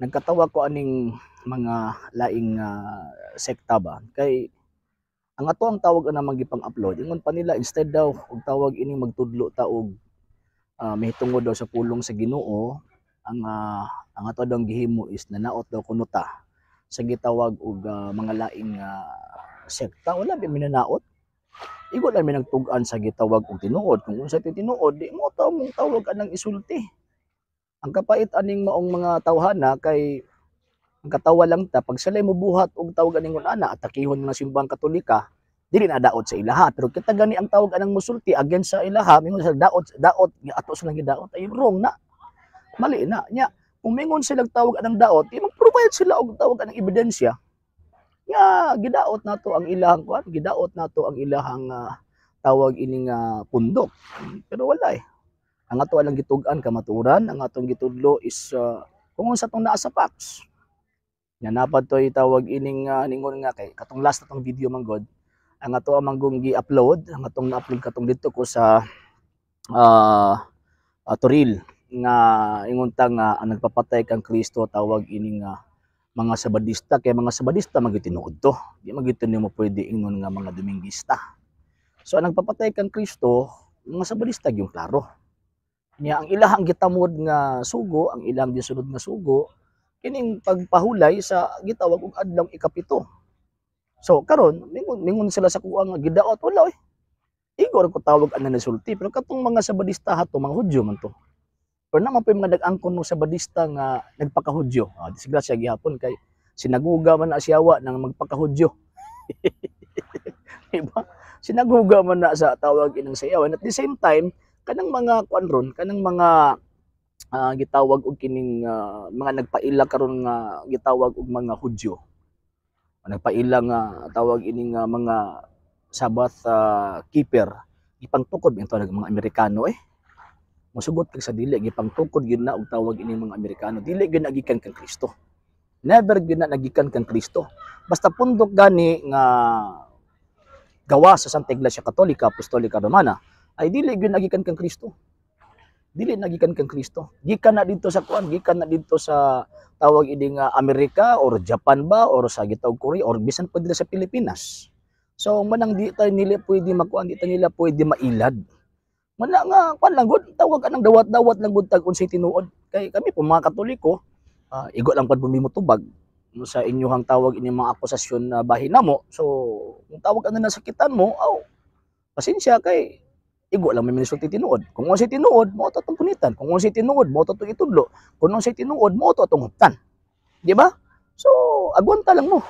Nagkatawa ko aning mga laing sekta ba kay ang ato ang tawag ana gipang-upload, ingon pa nila, instead daw og tawag ining magtudlo ta og mahitungod daw sa pulong sa Ginoo, ang ato daw gihimo is nanaot daw kuno ta sa gitawag og mga laing sekta. Wala ba minanaot? Igo lang mi nagtug-an sa gitawag og tinuod. Kung unsa tinuod, di mo ta mong tawag anang isulti. Ang kapait aning maong mga tawhana kay ang katawa lang ta pag sila mo buhat og tawag aning ana, atakihon nga Simbang Katolika, dili na daot sa ilaha. Pero kita gani ang tawag anang musulti against sa ilaha, mingon sa daot daot ato silang gidaot, ay wrong na, mali na nya. Kung mingon sila tawag anang daot, di mag-provide sila og tawag anang ebidensya nga gidaot nato ang ilahang kuan, gidaot nato ang ilahang tawag ining pundok. Pero wala eh. Ang ato lang gitug-an kamaturan, ang atong gitudlo is kung unsa tong naa sa facts. Nga napad to'y tawag ining ningon nga kay katong last na tong video man god, ang ato amang gi-upload, ang atong na-upload katong dito ko sa Toril nga ingon ta nga ang nagpapatay kang Kristo tawag ining mga Sabadista, kay mga Sabadista magitinuod to. Di magito nimo pwede ingon nga mga Dominguista. So ang nagpapatay kang Kristo, mga Sabadista gyud klaro. Nya ang ilahang gitamod nga sugo, ang ilang gisunod nga sugo, kining pagpahulay sa gitawag og adlaw ikapito. So karon mingon mingon sila sa kuha nga gidaot, wala oy. Igor ko tawag ana nasulti, pero katong mga Sabadista hato, mga Hudyo man to. Pero naman po yung mga nag-angkon ng Sabadista nga nagpakahudyo. Disgrasya gihapon kay sinaguga man na siyawa nang magpakahudyo. Diba? Sinaguga man na sa tawag inang sayaw. And at the same time, kanang mga kuan ron, kanang mga gitawag og kining mga nagpaila karon nga gitawag og mga Hudyo. Nagpaila nga tawag ining mga Sabbath keeper, gipangtukod ito ng mga Amerikano eh. Mosugot kag sa dili, gipangtukod gyud na og tawag ining mga Amerikano. Dili gyud nagikan kang Kristo. Never gyud na nagikan kang Kristo. Basta pundok gani nga gawa sa Santa Iglesia Katolika Apostolika Romana ay dili gyud nagikan kang Kristo. Dili nagikan kang Kristo. Gikan na dito sa kuan, gikan na dito sa tawag ini nga Amerika or Japan ba or sa gitawag Korea or bisan pa dito sa Pilipinas. So manang di tayo nila pwede makuan, di tayo nila pwede mailad. Mana nga kuan lang gud, tawag anang dawat-dawat lang gud tag unsay tinuod. Kay kami po mga Katoliko, igo lang pad tubag sa inyuhang tawag ini mga akusasyon na bahin namo. So kung tawag ano nasakitan mo, aw pasensya kay igo lang may minisulti tinuod. Kung unsay tinuod, mao to atong punitan. Kung unsay tinuod, mao to atong itudlo. Kung unsay tinuod, mao to atong huptan. Di ba? So, agwanta lang mo.